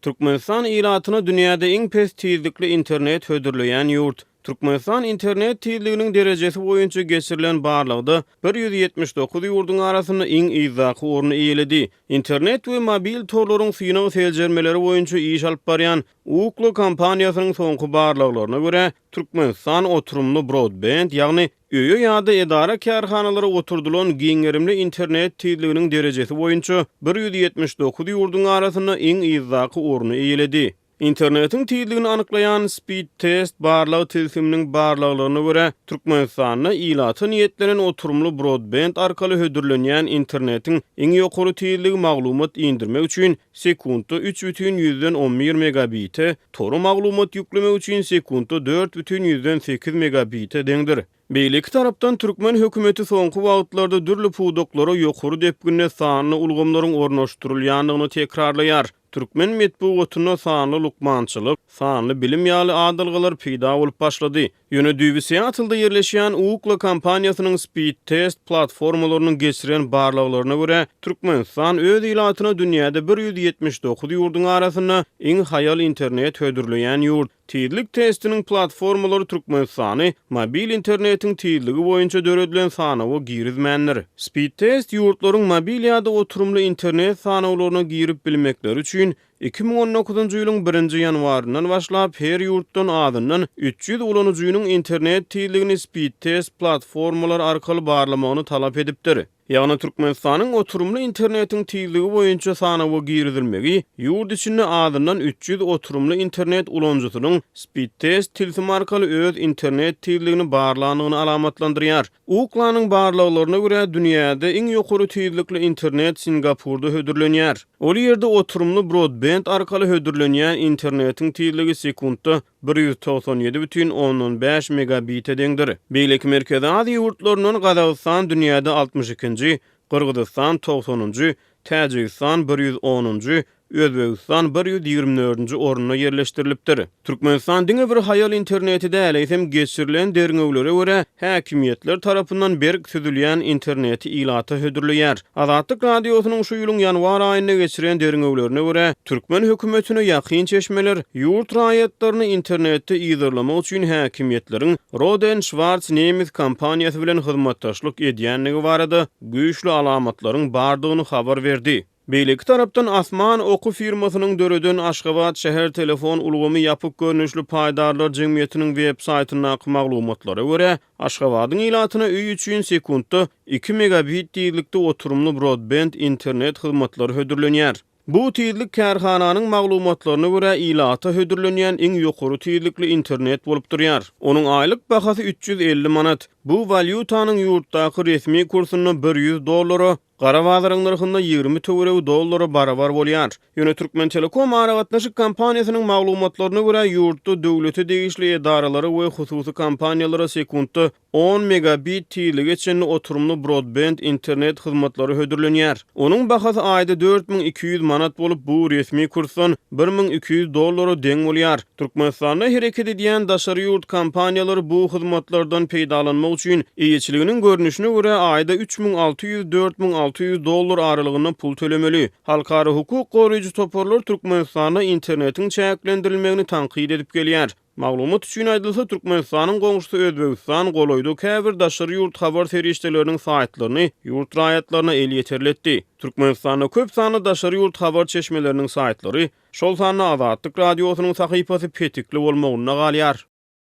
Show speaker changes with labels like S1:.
S1: Türkmenistan ilatyna dünýäde iň pes tizlikli internet hödürleýän ýurt. Türkmenistan internet tizliginiň derejesi boýunça geçirilen barlagda 179 ýurduň arasynda iň yzdaky orny eýeledi. Internet we mobil torlaryň synag seljermeleri boýunça iş alyp barýan Ookla kompaniýasynyň soňky barlaglaryna görä, Türkmenistan oturymly brodbend, ýagny öýe ýa-da edara-kärhanalara oturdylan giň gerimli internet tizliginiň derejesi boýunça 179 ýurduň arasynda iň yzdaky orny eýeledi. Internetiň tizligini anyklaýan Speedtest barlag tilsiminiň barlaglaryna görä, Türkmenistanda ilata niýetlenen oturymly brodbend arkaly hödürlenýän internetiň iň ýokary tizligi maglumat indirmek üçin sekuntda 3,11 megabite, Tora maglumat ýüklemek üçin sekuntda 4,8 megabite deňdir. Beýleki tarapdan, türkmen hökümeti soňky wagtlarda dürli pudaklara ýokary depginde sanly ulgamlaryň ornaşdyrylýandygyny tekrarlaýar. Türkmen metbugatynda sanly lukmançylyk, sanly bilim ýaly adalgalar peýda bolup başlady. Ýöne düýbi Seatlda ýerleşýän Ookla kompaniýasynyň Speedtest platformalarynyň geçiren barlaglaryna görä, Türkmenistan öz ilatyna dünýäde 179 ýurduň arasynda iň haýal internet hödürleýän ýurt. Tizlik testiniň platformalary Türkmenistany mobil internetiň tizligi boýunça döredilen sanawa girizmändir. Speedtest ýurtlaryň mobil ýa-da oturymly internet sanawlaryna girip bilmekleri üçin 2019-njy ýylyň birinji ýanwaryndan başlap her ýurtdan azyndan 300 ulanyjynyň internet tizligini Speedtest platformalary arkaly barlamagyny talap edipdir. Ýagny Türkmenistanyň oturymly internetiň tizligi boýunça sanawa girizilmegi ýurt içinde azyndan 300 oturymly internet ulanyjysynyň Speedtest tilsimi arkaly öz internet tizligini barlandygyny alamatlandyrýar. Ookla-nyň barlaglaryna görä, dünýäde iň ýokary tizlikli internet Singapurda hödürlenýär. Ol ýerde oturymly brodbend arkaly hödürlenýän internetiň tizligi sekuntda 197,5 megabite deňdir. Beýleki Merkezi Aziýa ýurtlaryndan Gazagystan dünýäde 62-nji, Gyrgyzystan togsanynjy, Täjigistan 110-njy, Özbegistan 124-nji orunda ýerleşdirilipdir. Türkmenistan diňe bir haýal interneti däl, eýsem geçirilen derňewlere görä, häkimiýetler tarapyndan berk süzülýän interneti ilata hödürleýär. Azatlyk Radiosynyň şu ýylyň ýanwar aýynda geçiren derňewlerine görä, türkmen hökümetine ýakyn çeşmeler ýurt raýatlaryny internetde yzarlamak üçin häkimiýetleriň Rohde Schwarz nemes kompaniýasy bilen hyzmatdaşlyk edýändigi barada güýçli alamatlaryň bardygyny habar berdi. Beýleki tarapdan, Asman oky firmasynyň döreden Aşgabat şäher telefon ulgamy ýapyk görnüşli paýdarlar jemgyýetiniň web saýtyndaky maglumatlara görä, Aşgabadyň ilatyna öý üçin sekuntda iki megabit tizlikde oturymly brodbend internet hyzmatlary hödürlenýär. Bu tizlik kärhananyň maglumatlaryna görä, ilata hödürlenýän iň ýokary tizlikli internet bolup durýar. Onuň aýlyk bahasy 350 manat. Bu walýutanyň ýurtdaky resmi kursunda 100 dollara, gara bazaryň nyrhynda 20 töweregi dollara barabar bolýar. Ýöne Türkmentelekom aragatnaşyk kompaniýasynyň maglumatlaryna görä, ýurtda döwlete degişli edaralara we hususy kompaniýalara sekuntda On megabit tizlige çenli oturymly brodbend internet hyzmatlary hödürlenýär. Onuň bahasy aýda 4200 manat bolup, bu resmi kursdan 1200 dollara deň bolýar. Türkmenistanda hereket edýän daşary ýurt kompaniýalary bu hyzmatlardan peýdalanmak üçin eýeçiliginiň görnüşine görä aýda 3600, 4600 dollar aralygynda pul tölemeli. Halkara hukuk goraýjy toparlar Türkmenistanda internetiň çäklendirilmegini tankyt edip gelýär. Maglumat üçin aýdylsa, Türkmenistanyň goňşusy Özbegistan golaýda käbir daşary ýurt habar serişdeleriniň saýtlaryny ýurt raýatlaryna elýeterli etdi. Türkmenistanda köp sanly daşary ýurt habar çeşmeleriniň saýtlary, şol sanda Azatlyk Radiosynyň sahypasy petikli bolmagynda galýar.